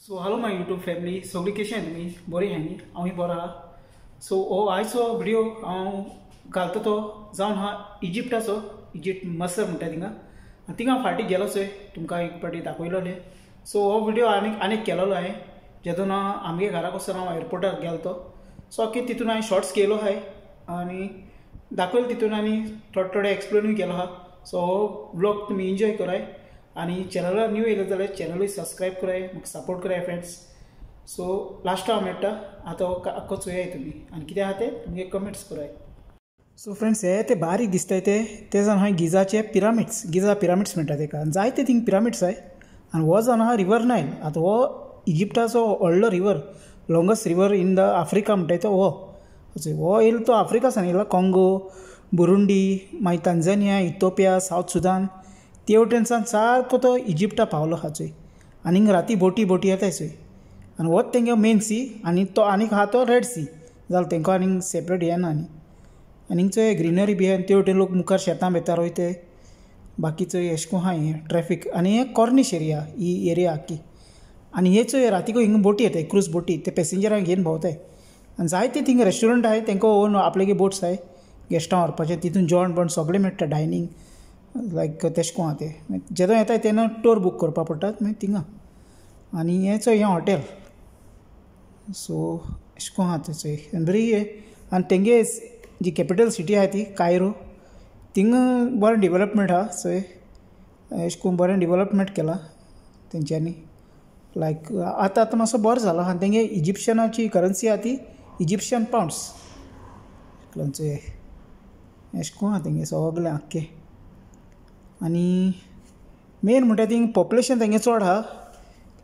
So hello my YouTube family, सगळी कशी आहाय तुमी? बरी आहाय न्ही? हांवूय बरो आहा. सो हो आयचो व्हिडिओ हांव घालता तो जावन आहा इजिप्टाचो, इजिप्ट मसर म्हणटा थिंगा. आनी थिंगा हांव फाटीं गेलो चोय, तुमकां एक फावटी दाखयलोलें. सो हो व्हिडिओ आनीक आनीक केलोलो हांवें जेदोन आमगे घराक वचून हांव एअरपोर्टार गेलो तो. सो आख्खे तितून हांवें शॉर्ट्स केलो आहाय आनी दाखयलो तितून आनी थोडे थोडे एक्सप्लेनूय केलो आहा. सो हो व्लॉग तुमी एन्जॉय कराय आनी चॅनलार न्यू येयले जाल्यार चॅनलूय सबस्क्रायब कराय, म्हाका सपोर्ट कराय फ्रेंड्स. सो लास्टा हांव मेळटा, आतां हो आख्खो चोयाय तुमी आनी कितें आहा तें तुमगे कमेंट्स कराय. सो फ्रेंड्स, हे ते बारीक दिसताय ते ते जावन आहा गिजाचे पिरामिड्स, गिजा पिरामिड्स म्हणटा तेका. आनी जायते थिंग पिरामिड्स आहाय. आनी हो जावन आहा रिवर नायल. आतां हो इजिप्टाचो व्हडलो river, longest river in the Africa म्हणटाय तो हो. हो येयलो तो आफ्रिका सान येयला, काँगो, बुरुंडी, मागीर तांजानिया, इथोपिया, सावथ सुदान, ते वटेनसान सारको तो इजिप्टा पावलो आहा चोय. आनी हिंगा राती बोटी बोटी येताय चोय. आनी होच तेंगे मेन सी आनी तो आनीक आहा तो रेड सी जालो, तेंकां आनीक सेपरेट हें ना. आनी आनी हिंग चोय ग्रिनरी बी आहा. ते वटेन लोक मुखार शेतां बेतां रोयताय, बाकी चोय एशें कोन्न आहा हें ट्रॅफीक. आनी हें कॉर्निश एरिया, ही एरिया आख्खी. आनी हे चोय रातीको हिंगा बोटी येताय, क्रूज बोटी, ते पॅसेंजरांक घेवन भोंवताय. आनी जायते थिंगा रेस्टॉरंट आहाय, तेंकां ओन आपलेगे बोट्स आहाय गेस्टां व्हरपाचें, तितून जेवण बिवण सगळें मेळटा, डायनींग लायक तेशें कोन्न आहा तें. जेदोन येताय तेन्ना टूर बूक करपा पडटा मागीर थिंगा. आनी हें चोय हें हॉटेल. सो एशें कोन्न आहा तें चोय आनी बरी. आनी तेंगे जी कॅपिटल सिटी आहा ती कायरो, थिंगा बरें डिवलपमेंट आहा चोय, एशें कोन्न बरें डिवलपमेंट केलां तेंच्यांनी. लायक आतां आतां मातसो बरो जालो. आनी तेंगे इजिप्शनाची करन्सी आहा ती इजिप्शियन पावंड्स. चोय एशें कोन्न आहा तेंगे सगळें आख्खें. आनी मेन म्हणटा थिंग पॉप्युलेशन तेंगे चड आहा,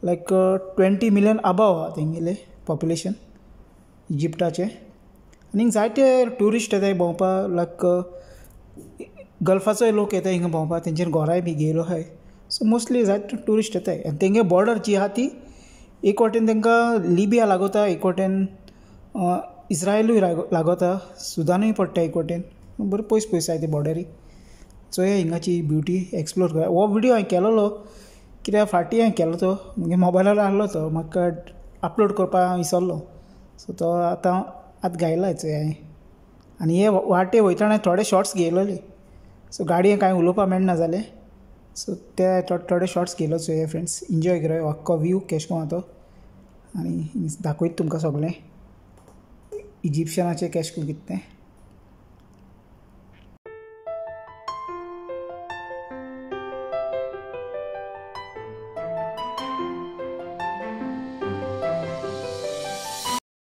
लायक 20 मिलियन अबाव आहा तेंगेलें पॉप्युलेशन इजिप्टाचें. आनी जायते ट्युरिस्ट येताय भोंवपाक, लायक गल्फाचोय लोक येताय हिंगा भोंवपाक, तेंच्यानी घरांय बी घेयलो आहाय. सो मोस्टली जायते ट्युरिस्ट येताय. आनी तेंगे बॉर्डर जी आहा ती एक वटेन तेंकां लिबिया लागोता, एक वटेन इस्रायलूय लागोता, सुदानूय पडटा एक वटेन, बरें पयस पयस आहाय ते बॉर्डरी. चोया हिंगाची ब्युटी एक्सप्लोर करा. हो व्हिडिओ हांवें केलोलो कित्याक फाटीं हांवें केलो तो म्हगे मोबायलार आहलो तो म्हाका अपलोड करपाक हांव विसरलो. सो तो आतां आतां घायला चोय हांवें. आनी हे वाटे वयतना थोडे शॉर्ट्स घेयलोले, सो गाडयेन कांय उलोवपाक मेळना जालें. सो ते थोडे थोडे शॉर्ट्स घेयलो चोय फ्रेंड्स, एन्जॉय कराय आख्खो व्यू केशें कोन्न आहा तो. आनी दाखयता तुमकां सगळें इजिप्शनाचें केशें कोन्न कितें तें.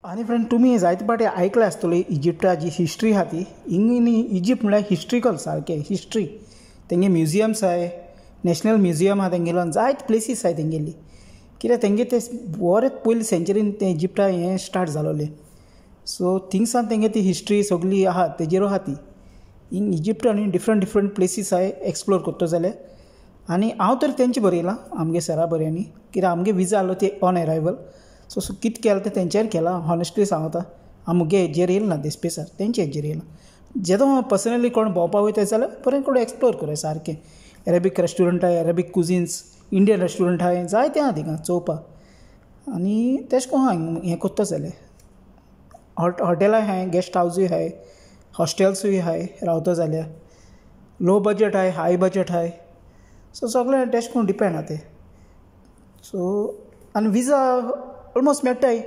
आनी फ्रेंड, तुमी जायते फावटी आयकलें आसतलें इजिप्टाची हिस्ट्री आहा ती. हिंग न्ही इजिप्ट म्हणल्यार हिस्ट्रिकल सारकें हिस्ट्री. तेंगे म्युजियम्स आहाय, नॅशनल म्युजियम आहा तेंगेलो, आनी जायते प्लेसीस आहाय तेंगेली. कित्याक तेंगे ते बरें पयले सेंचुरीन तें इजिप्टा हें स्टार्ट जालोलें. सो थिंगसान तेंगे ती हिस्ट्री सगळी आहा तेजेर आहा ती. हिंग इजिप्ट आनी डिफरंट डिफरंट प्लेसीस आहाय एक्सप्लोर करता जाल्यार. आनी हांव तर तेंचे बरयलां आमगे सरा बरयांनी, कित्याक आमगे विजा आहलो ती ऑन एरायवल. सो सो कितें केलां तें तेंच्यानी केलां, हॉनेस्टली सांगता. हांव मुगे हेजेर येयला ना देसपेसार, तेंचे हेजेर येयला. जेदो हांव पर्सनली कोण भोंवपाक वयता जाल्यार बरें कोण एक्सप्लोर कराय सारकें. अरेबीक रेस्टॉरंट आहाय, अरेबीक कुजीन्स, इंडियन रेस्टॉरंट आहाय, जायते आहा थिंगा चोवपाक. आनी तेशें कोन्न आहा हें करता जाल्यार. हॉटेलां आहाय, गेस्ट हावजूय आहाय, हॉस्टेल्सूय आहाय रावता जाल्यार. लो बजट आहाय, हाय बजट आहाय. सो सगळें तेशें कोन्न डिपेंड आहा तें. सो आनी विजा ऑलमोस्ट मेळटाय,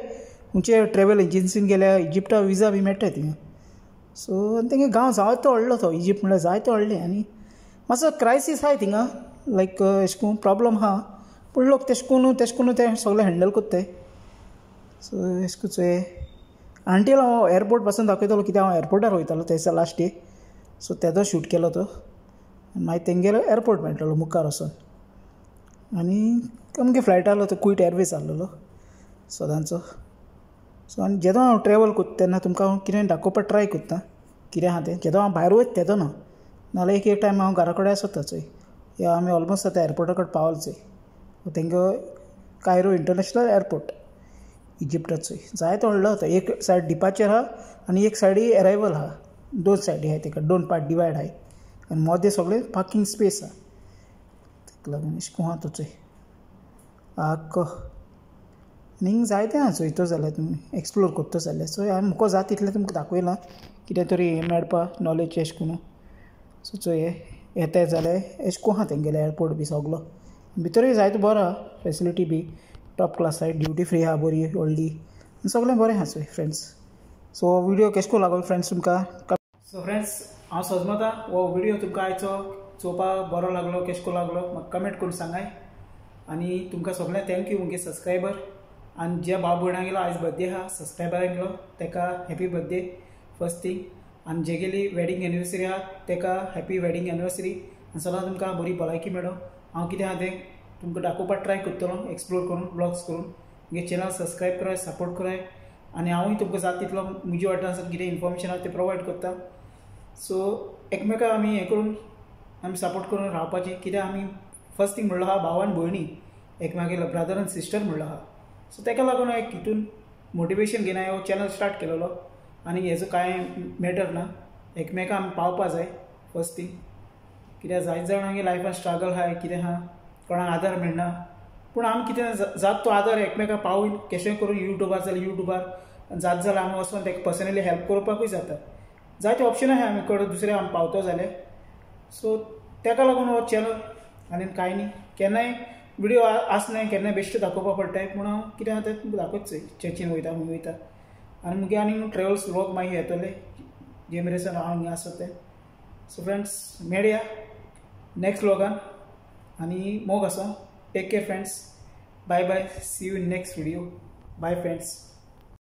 खंयचे ट्रॅवल एजन्सीन गेल्यार इजिप्टा विजा बी मेळटाय थिंगा. सो आनी तेंगे गांव जायतो व्हडलो तो इजिप्ट म्हणल्यार जायतो व्हडलें. आनी मातसो क्रायसीस आहाय थिंगा, लायक एशें कोन्न प्रोब्लम आहा, पूण लोक तेशें कोन्न तेशें कोन्न तें सगळें हँडल कोत्ताय. सो एशें कोन्न चोय आंटील हांव एअरपोर्ट पासून दाखयतलो, कित्याक हांव एअरपोर्टार वयतालो ते दिसा लास्ट डे. सो तेदो शूट केलो तो. मागीर तेंगेलो एअरपोर्ट मेळटलो मुखार वचोन. आनी आमगे फ्लायट आहलो तो कुवेट एअरवेज आहलोलो सदांचो. सो आनी जेदो हांव ट्रॅवल कोत्ता तेन्ना तुमकां हांव कितें दाखोवपाक ट्राय कोत्ता कितें आहा तें. जेदो हांव भायर वयता तेदो ना, नाल्यार एक एक टायम हांव घरा कडेन आसता चोय. या आमी ऑलमोस्ट आतां एअरपोर्टा कडेन पावले चोय, तेंगे कायरो इंटरनॅशनल एअरपोर्ट इजिप्टाचो जायतो व्हडलो आहा. एक सायड डिपार्चर आहा आनी एक सायडी एरायवल आहा, दोन सायडी आहाय तेका, दोन पार्ट डिवायड आहाय. आनी मोदें सगळें पार्कींग स्पेस आहा. तेका लागून एशें कोन्न आहा तो चोय आख्खो. आनी हिंग जायते आहा चोयतो जाल्यार तुमी एक्सप्लोर करतो जाल्यार. सो हांवें मुको जाता तितलें तुमकां दाखयलां कितें तरी हें मेळपा नॉलेज एशें करून. सो चोय येता जाल्यार एशें कोन्न आहा तेंगेलें एअरपोर्ट बी सगलो भितरूय जायते बरो आहा, फेसिलिटी बी टॉप क्लास आहा, ड्युटी फ्री आहा बरी व्हडली, सगळें बरें आहा चोय फ्रेंड्स. सो हो व्हिडियो केशे कोन्न लागलो फ्रेंड्स तुमकां? सो फ्रेंड्स हांव सजमता हो व्हिडियो तुमकां आयचो चोवपाक बरो लागलो केशे कोन्न लागलो म्हाका कमेंट करून सांगाय. आनी तुमकां सगळ्यांक thank you मुगे सबस्क्रायबर. आनी ज्या भाव भयणांगेलो आयज बर्थडे आहा सबस्क्रायबरांगेलो तेका हॅपी बर्थडे फर्स्ट थींग. आनी जेगेली वेडिंग एनिवर्सरी आहा तेका हॅपी वेडिंग एनिवर्सरी. आनी सदां तुमकां बरी भलायकी मेळो. हांव कितें आहा तें तुमकां दाखोवपाक ट्राय करतलो, एक्सप्लोर करून ब्लॉग्स करून. मुगे चॅनल सबस्क्रायब कराय, सपोर्ट कराय आनी हांवूय तुमकां जाता तितलो म्हजे वाटेन कितें इन्फॉर्मेशन आहा तें प्रोवायड करता. सो एकमेकां आमी हें करून आमी सपोर्ट करून रावपाचें, कित्याक आमी फर्स्ट थींग म्हणलो आहा भाव आनी भयणी एकमेकागेलो ब्रदर आनी सिस्टर म्हणलो आहा. सो तेका लागून एक हितून मोटिवेशन घेवन हांवें हो चॅनल स्टार्ट केलेलो. आनी हेजो कांय मॅटर ना, एकमेकां आमी पावपा जाय फर्स्ट थींग. कित्याक जायते जाणांगे लायफान स्ट्रगल आहाय, कितें आहा कोणाक आदार मेळना, पूण आमी कितें जात तो आदार एकमेकां पावून कशेंय करून युट्यूबार जाल्यार युट्यूबार जात जाल्यार आमी वचोन तेका पर्सनली हेल्प करपाकूय जाता. जायते ऑप्शन आहाय आमी कडेन दुसरे आमी पावतो जाल्यार. सो तेका लागून हो चॅनल आनी कांय न्ही, केन्नाय व्हिडियो आसनाय केन्नाय बेश्टे दाखोवपा पडटाय, पूण हांव कितें आहा तें तुमकां दाखयत चोय चर्चीन वयता खंय वयता. आनी मुगे आनी ट्रेवल्स व्लॉग मागीर येतले जे मेरेन हांव हिंगा आसत तें. सो फ्रेंड्स मेळया नेक्स्ट व्लॉगान आनी मोग आसा. Take care friends, bye bye, see you in next video. Bye friends.